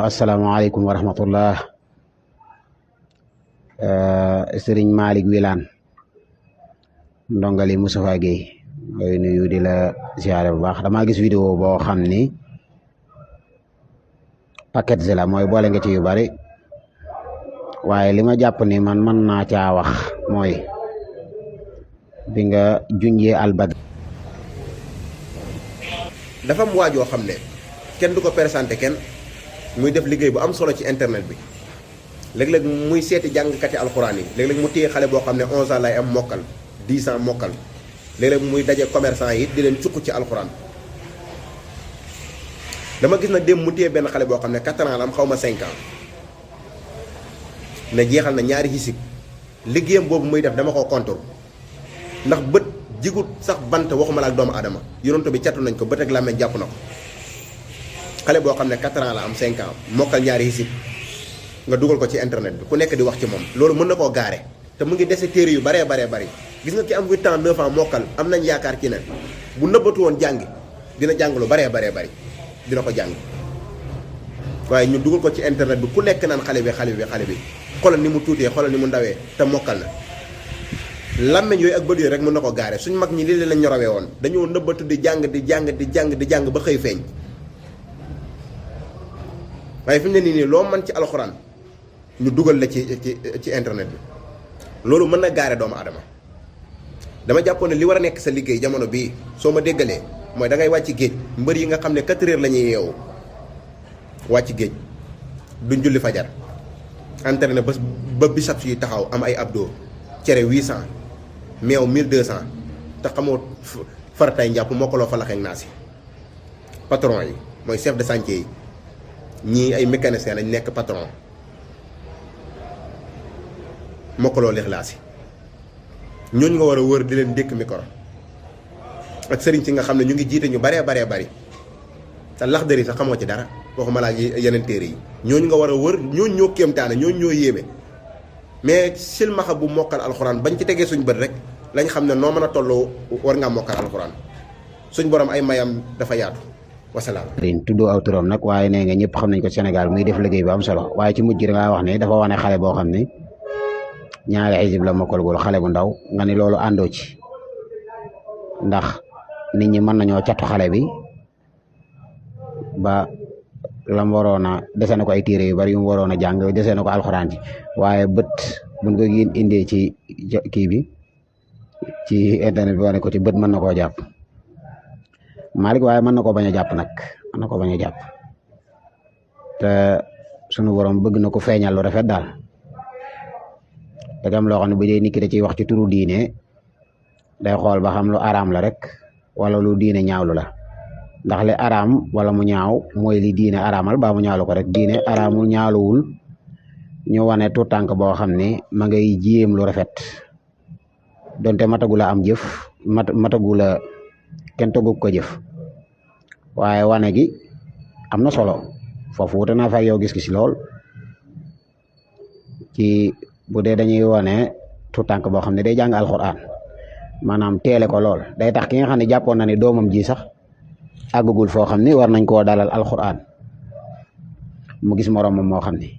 asalaamaaleykum wa rahmatullah. Sëriñ Malick Wilane ndongali Moustapha Guèye mooy nuyu di la ziare bu baax. damaa gis vidéo boo xam ni paquet la mooy boole nga ci yu bari, waaye li ma jàpp ni man mën naa caa wax mooy bi nga junjee albadr. dafa am waajoo xam ne kenn du ko présenté kenn muy def liggéey bu am solo ci internet bi. léeg-léeg muy seeti jàngkati alxuraan yi, léeg-léeg mu téye xale boo xam ne 11 ans lay am mokkal 10 ans mokkal, léeg-léeg muy daje commerçant yi di leen cukk ci alxuraan. dama gis nag démb mu téye benn xale boo xam ne 4 ans la am, xaw ma 5 ans, ne jeexal na ñaari hisib. liggéeyam boobu muy def dama ko contour ndax bët jigut sax bant, waxuma la ak doomu aadama. yonent bi catu nañ ko, bët ak làmmeñ jàpp na ko. xale boo xam ne 4 ans la am, 5 ans mokkal ñaari hisib nga dugal ko ci internet bi, ku nekk di wax ci moom. loolu mën na koo gaare te mu ngi dese téere yu baree bari. gis nga ki am 8 ans 9 ans mokkal, am nañ yaakaar ci ne bu nëbbatu woon jàngi dina jàng lu baree bari dina ko jàng. waaye ñu dugal ko ci internet bi, ku nekk naan xale bi xoolal ni mu tuutee, xoolal ni mu ndawee te mokkal na. làmmeñ yooyu ak bët yooyu rek mën na ko gaare. suñ mag ñi lii lañ ñu rawee woon, dañoo nëbbatu di jàng ba xëy feeñ. waaye fi mu ne nii loo mën ci alxuraan ñu dugal la ci internet bi, loolu mën na gaare doomu adama. dama jàppoon ne li war a nekk sa liggéey jamono bii, soo ma déggalee, mooy da ngay wàcc géej. mbër yi nga xam ne 4 heures la ñuy yeewu wàcc géej, duñ julli fajar, entraîné ba biceps yi taxaw, am ay abdos, cere 800, meew 1200, te xamoo faratay njàpp mokkaloo fa laxeeg naa si. patron yi mooy chef de chantier yi, ñii ay mécanicien lañ nekk patron, mokkaloo lixlaas yi. ñooñu nga war a wër di leen dékk micro. ak sëriñ si nga xam ne ñu ngi jiite ñu baree bari te laxdari sax xamoo ci dara, waxuma laa yeneen téere yi. ñooñu nga war a wër, ñooñu ñoo kéemtaane, ñooñu ñoo yéeme. mais silmaxa bu mokkal alxuraan bañ ci tegee suñ bët rek lañ xam ne noo mën a tolloo war ngaa mokkal alxuraan. suñ borom ay mayam dafa yaatu. wasalaam. tuddoo aw turam nag, waaye nee nga ñëpp xam nañ ko Sénégal muy def liggéey bu am solo. waaye ci mujj da ngaa wax ne dafa wane xale boo xam ne ñaari xisib la mokkalagul, xale bu ndaw, nga ni loolu àndoo ci, ndax nit ñi mën nañoo catu xale bi ba lam waroon a dese na ko ay téere yu bari yu mu waroon a jàng, dese na ko alxuraan ci. waaye bët buñ ko indee ci kii bi, ci internet bi wane ko ci bët, mën na koo jàpp Malick. waaye mën na koo bañ a jàpp nag, mën na ko bañ a jàpp te sunu borom bëgg na ko feeñal lu rafet daal. te am loo xam ne bu dee nit ki da ciy wax ci turu diine, day xool ba xam lu araam la rek wala lu diine ñaawlu la. ndax li araam wala mu ñaaw mooy li diine araamal, ba mu ñaawlu ko rek. diine araamul ñaawluwul ñu wane tout tànk boo xam ne ma ngay jéem lu rafet, donte matagula am jëf, matagula kenn toggu ko jëf, waaye wane gi am na solo. foofu wute naa fa yow gis-gis lool ci bu dee dañuy wane tout tànk boo xam ne day jàng alxuraan, maanaam teele ko lool, day tax ki nga xam ne jàppoon na ne doomam ji sax àggagul foo xam ne war nañ koo dalal alxuraan, mu gis moroomam moo xam ne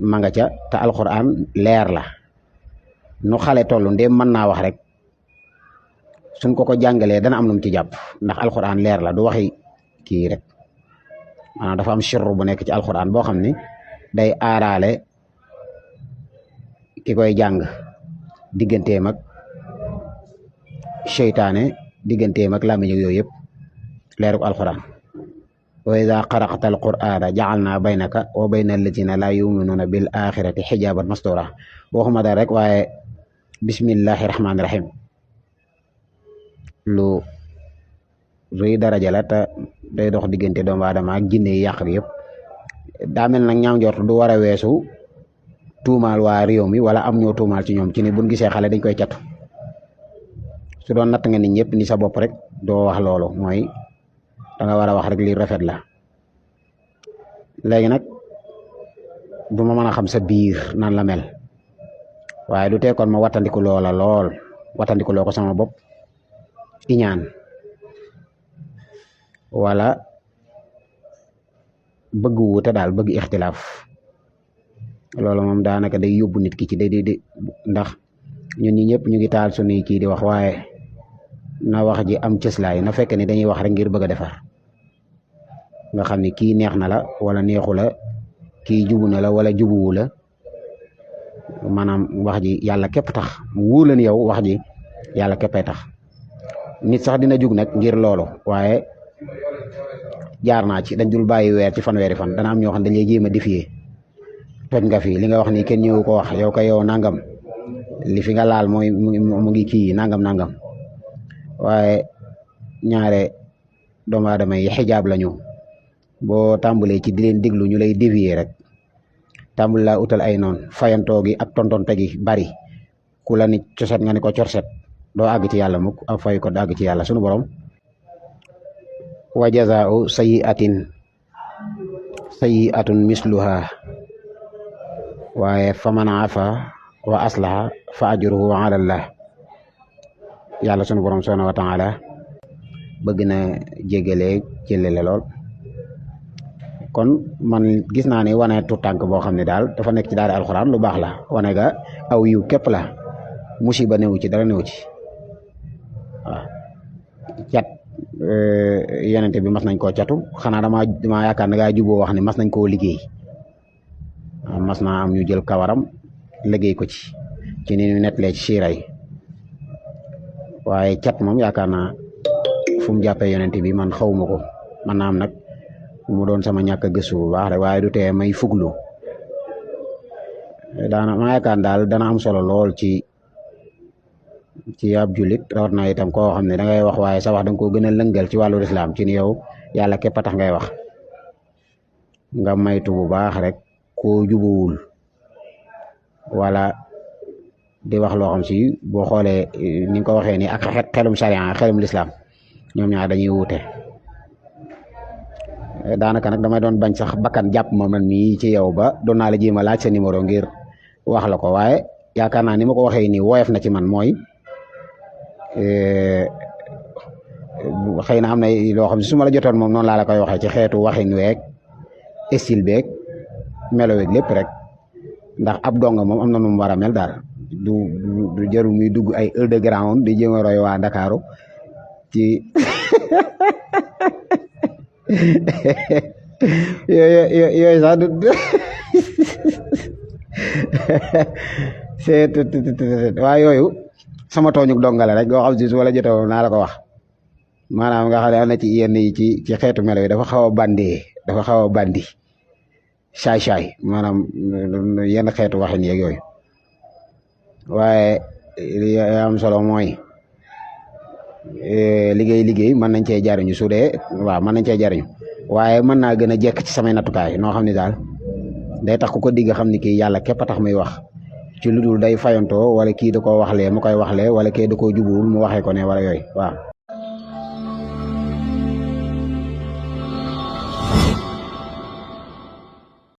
ma nga ca te alxuraan leer la. nu xale toll ndéem mën naa wax rek, suñ ko jàngalee dana am lu mu ci jàpp, ndax alxuraan leer la, du waxi kii rek. maanaam dafa am sirru bu nekk ci alxuraan boo xam ne day aaraale ki koy jàng digganteem ak seytaane, digganteem ak làmmiñ yooyu yëpp leeruk alxuraan. wa iza qara'ta alqur'ana ja'alna baynaka wa bayna allazina la yu'minuna bil axirati xijaban mastura. waxuma dara rek, waaye bismillahi rahmaani rahim lu rëy daraja la te day dox diggante doomu aadama ak jinne yi yàq bi yëpp. daa mel nag ñaaw njort du war a weesu tuumaal waa réew mi wala am ñoo tuumaal ci ñoom ci ni buñ gisee xale dañ koy catu. su doon natt nga nit ñëpp ni sa bopp rek doo wax loolu, mooy da nga war a wax rek li rafet la. léegi nag du ma mën a xam sa biir nan la mel, waaye du teekoon ma wattandiku loola lool, wattandiku loo ko sama bopp iñaan wala bëgg wuute daal bëgg ixtilaaf loolu moom daanaka day yóbbu nit ki ci di ndax ñun ñi ñëpp ñu ngi taal sunuy kii di wax waaye na wax ji am cëslaay na fekk ni dañuy wax rek ngir bëgg a defar nga xam ni kii neex na la wala neexu la kii jubu na la wala jubuwu la maanaam wax ji yàlla képp tax mu wóolan yow wax ji yàlla képpay tax nit sax dina jug nag ngir loolu waaye jaar naa ci dañ dul bàyyi weer ci fanweeri fan dana am ñoo xam ne dañ lay jéem a défier toj nga fi li nga wax ni kenn ñëwu ko wax yow ko yow nangam li fi nga laal mooy mu ngi kii nangam nangam waaye ñaare doomu aadama yi xijaab lañu boo tàmbalee ci di leen déglu ñu lay dévier rek tàmbali laa utal ay noon fayantoo gi ak tontonte gi bari ku la ni coset nga ni ko corset doo àgg ci yàlla mukk ak fay ko àgg ci yàlla sunu borom wa jazaa'u sayyi'atun misluha waaye faman afa wa aslaha fa ajruhu ala Allah yàlla sunu borom subhanahu wa ta'ala bëgg na jégale jëlele lool kon man gis naa ne wane tu tànk boo xam ne daal dafa nekk ci daara alxuraan lu baax la wane ga aw yiw képp la musiba newu ci dara newu ci waaw cat yenente bi mas nañ koo catu xanaa dama yaakaar ne gaa juboo wax ne mas nañ koo liggéey mas naa am ñu jël kawaram liggéey ko ci ni ñu nettalee ci siiray waaye cat moom yaakaar naa fu mu jàppee yenente bi man xawuma ko man naa am nag mu doon sama ñàkk a gëstu bu baax rek waaye du tee may fuglu ma yaakaar daal dana am solo lool ci ab jullit rawat na itam koo xam ne da ngay wax waaye sa wax da nga koo gën a lëngal ci wàllu lislaam ci ni yow yàlla képp a tax ngay wax nga maytu bu baax rek koo jubuwul wala di wax loo xam si boo xoolee ni nga ko waxee ni ak xelum sariya xelum lislaam ñoom ñaar dañuy wuute daanaka nag damay doon bañ sax bakkan jàpp ma man mii ci yow ba doon naa la jéem a laaj sa numéro ngir wax la ko waaye yaakaar naa ni ma ko waxee nii woyof na ci man mooy xëy na am na loo xam ne su ma la jotoon moom noonu laa la koy waxee ci xeetu waxin weeg style beeg melo weeg lépp rek ndax ab donga moom am na nu mu war a mel daal du jarul muy dugg ay underground di jéem a roy waa Ndakaaru ci yooyu sax c'est waaye yooyu sama tooñu dongale rek goo xam si su wala jotoo naa la ko wax maanaam nga xam ne am na ci yenn yi ci xeetu melo yi dafa xaw a bandee dafa xaw a bandi saay-saay maanaam yenn xeetu waxin yeeg yooyu waaye li am solo mooy liggéey mën nañ cee jariñu su dee waaw mën nañ cee jariñu waaye mën naa gën a jekk ci samay nattukaay noo xam ne daal day tax ku ko digg xam ni kii yàlla képp a tax muy wax ci lu dul day fayantoo wala kii da koo waxlee mu koy waxlee wala kii da koo jubuwul mu waxee ko ne wala yooyu waaw